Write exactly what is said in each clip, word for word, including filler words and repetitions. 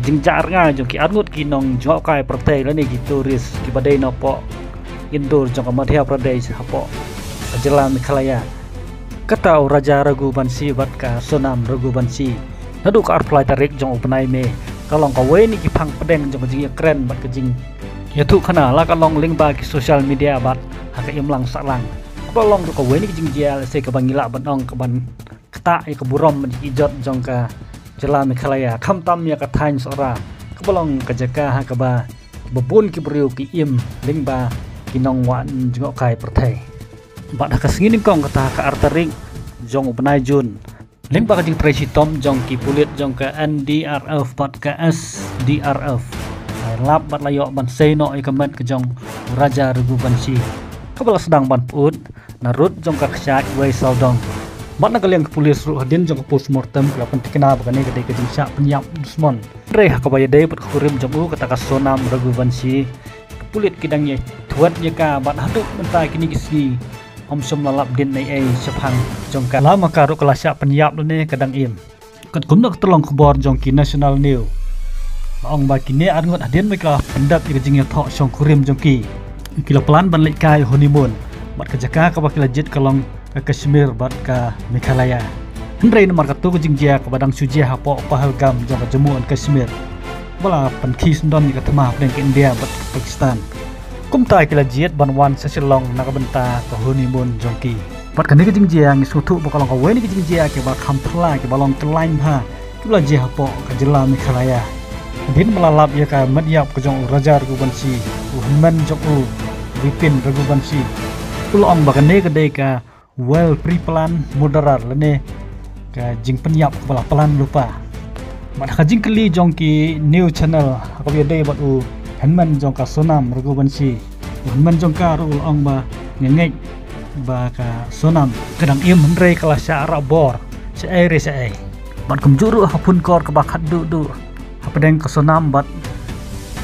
jingjia rnga jong ki arngut ki nong jngohkai pyrthei lane ki tourist kiba dei napoh Indore jong ka Madhya Pradesh hapoh ka jylla Meghalaya. Kata u Raja Raghuvanshi bad ka Sonam Raghuvanshi, naduh ka arphew lai tarik jong u bnai May, ka long kawei na ki phang pdeng jong ka jingïakren bad ka jingïathuhkhana, la ka long lyngba ki social media bad ha ka imlang sahlang. Kaba long ruh kawei na ki jingjia lehse kaba ngi lah ban ong kaban ktah ïa ka burom bad ïa ki jot jong ka jylla Meghalaya, khamtam ïa ka thaiñ Sohra, kaba long ka jaka ha kaba ba bun ki briew ki im lyngba ki nongwan jngohkai pyrthei. Bad ha ka sngi nyngkong, kata ha ka ar tarik jong u bnai June, lyngba ka jingtrei shitom jong ki pulit jong ka N D R F bad ka S D R F, la lap bad la ïoh ban sei noh ïa ka met ka jong u Raja Raghuvanshi, kaba la sdang ban pyut na rud jong ka kshaid Wei Saldong. Bad na ka liang ka pulit ruh, hadien jong ka postmortem, ki la pynthikna ba kane ka dei ka jingshah pynïap dusmon. Hynrei ha kaba ïadei bad ka kurim jong u, kata ka Sonam Raghuvanshi, ki pulit ki dang ïa thwet ïa ka bad haduh mynta kine ki sngi ym shym la lap dien ei ei shaphang jong ka. La ma ka ruh ka la shah pynïap lane ka dang im. Katkum na ka tyllong khubor jong ki National News, la ong ba kine arngut, hadien ba ki la pyndep ïa ka jingïathoh shongkurim jong ki, ki la plan ban leit kai honeymoon. Bad ka jaka kaba ki la jied ka long ka Kashmir bad ka Meghalaya. Hynrei namar katto ka jingjia kaba dang shu jia hapoh Pahalgam jong ka Jammu and Kashmir, ba la pynkhih syndon ïa ka thma hapdeng ka India bad ka Pakistan, kumta ki la jied ban wan sha Shillong na ka bynta ka honeymoon jong ki. Bad kane ka jingjia ngi sngewthuh ba ka long kawei na ka jingjia kiba kham phylla, kiba long tyllaiñ bha, kiba la jia hapoh ka jylla Meghalaya. Hadien ba la lap ïa ka met ïap ka jong u Raja Raghuvanshi, u hynmen jong u Vipin Raghuvanshi, u la ong ba kane ka dei ka well pre-planned murder lane ka jingpynïap kaba la plan lypa. Bad ha ka jingkylli jong ki news channel ha kaba ïadei bad u hynmen jong ka Sonam Raghuvanshi, u hynmen jong ka ruh u la ong ba nga ngeit ba ka Sonam ka dang im, hynrei ka la shah rah bor shaei re shaei. Bad kumjuh ruh ha ka phone call kaba khatduh duh hapdeng ka Sonam bad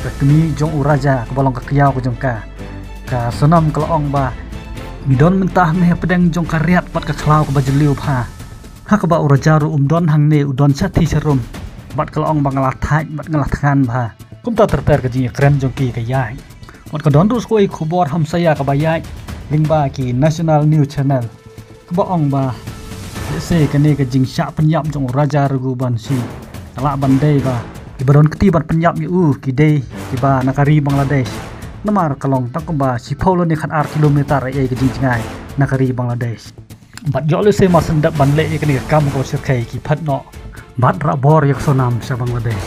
ka kmie jong u Raja, kaba long ka kyiaw ka jong ka, ka Sonam ka la ong ba, ngi don mynta hangne hapdeng jong ka riat bad ka khlaw kaba jylliew bha. Ha kaba u Raja ruh um don hangne, u don shathie sharum. Bad ka la ong ba nga la thait bad nga la thngan bha. Kumta ter ter ka jingïakren jong ki ka ïaid. Bad ka don ruh sa kawei ka khubor hamsaïa kaba ïaid lyngba ki National News Channel, kaba ong ba lehse kane ka jingshah pynïap jong u Raja Raghuvanshi ka lah ban dei ba kiba don kti ban pynïap ïa u ki dei kiba na ka ri Bangladesh. Namar ka long tang kumba shiphew lane khatar kilometer ei ei ka jingjngai na ka ri Bangladesh. Bad ïoh lehse mar shen dep ban leh ïa kane ka kam kaba shyrkhei ki phet noh bad rah bor ïa ka Sonam sha Bangladesh.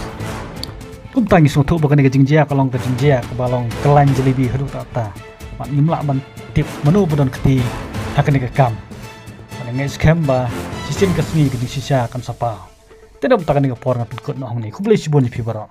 Kumta ngi sngewthuh ba kane ka jingjia ka long ka jingjia kaba long kyllaiñ jalebi haduh katta. Bad ngim lah ban tip mano ba don kti ha kane ka kam. Bad nga ngeit skhem ba shisien ka sngi ka jingshisha kan sa paw. Te da mynta kane ka por ngan pynkut noh hangne. Khublei shibun ïa phi baroh.